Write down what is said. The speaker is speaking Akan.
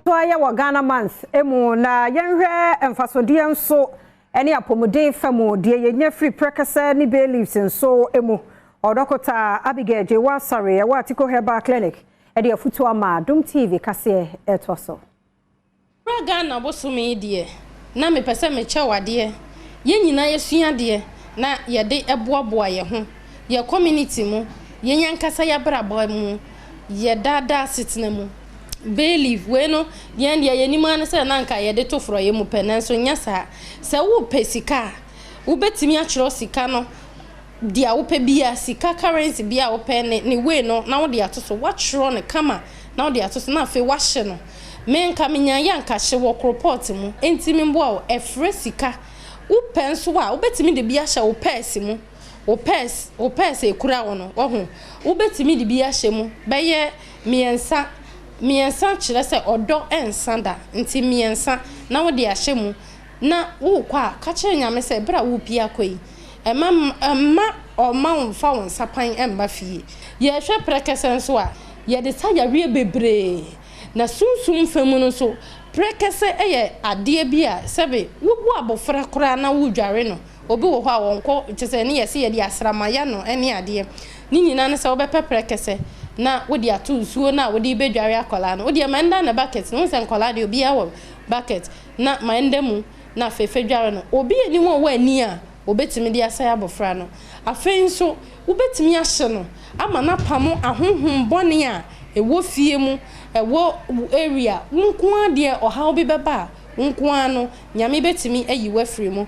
So ayɛ wɔ Ghana Month mu na yɛnhwɛ mfasodeɛ nso ne apɔmuden fa mu deɛ yɛnya firi prɛkɛsɛ ne bay leaves nso mu. Ɔdɔkota Abigail Gyewa Asare ɛwɔ Atiko Herbal Clinic ɛde afutuo ama Adom TV kaseɛ ɛtoa so. Bra Ghana bosome yi deɛ na mepɛ sɛ mekyɛ wo adeɛ. Yɛn nyinaa yɛsua adeɛ na yɛde boaboa yɛn ho, yɛ community mu, yɛn ankasa yɛabrabɔ mu, yɛ daadaa asetena mu. Bay leaf wei no, yɛn deɛ yɛnim ara ne sɛ na anka yɛde to forɔeɛ mu pɛ, nanso nyɛ saa. Sɛ wopɛ sika a, wobɛtumi atwerɛ sika no deɛ wopɛ biara, sika currency biara a wopɛ ne ne wei no na wode ato so. Woatwerɛ no kama na wode ato so na afei woahye no. Me nka menyaeɛ a nka hye wɔ koropɔɔte mu, enti memboa wo. Ɛfrɛ sika. Wopɛ nso a, wobɛtumi de bi ahyɛ wo pɛɛse mu. Wo pɛɛs, wo pɛɛs a ɛkura wo no, wahu, wobɛtumi de bi ahyɛ mu bɛyɛ mmiɛnsa. Mmiɛnsa kyerɛ sɛ ɔdɔ nsa da, nti mmiɛnsa na wode ahyɛ mu. Na worekɔ a, ka kyerɛ Nyame sɛ berɛ a worepie akɔ yi, mma mma ɔmma wo mfa wo nsa pan mma fie. Yɛhwɛ prɛkɛsɛ nso a, yɛde sa yareɛ bebree. Na sunsum fa mu no nso, prɛkɛsɛ yɛ adeɛ bi a sɛbe wobu abɔfra koraa na woredware no, obi wɔ hɔ a ɔnkɔ, kyerɛ sɛ ne yɛse yɛde asram ayɛ no ne adeɛ. Ne nyinaa ne sɛ wobɛpɛ prɛkɛsɛ na wode ato nsuo no a wode rebɛdware akwadaa no. Wo deɛ ma ɛnda ne bucket no, wohu sɛ nkwadaa deɛ obiara wɔ bucket, na ma ɛnda mu na afei fa dware no. Obi nni hɔ a ɔwɔ ani a ɔbɛtumi de asɛe abɔfra no. Afei nso wobɛtumi ahye no ama no apamo ahonhom bɔne a ɛwɔ fie mu, ɛwɔ wo area, wo nko ara deɛ ɔhaw bi bɛba a, wo nko ara no, Nyame bɛtumi ayi wo afiri mu.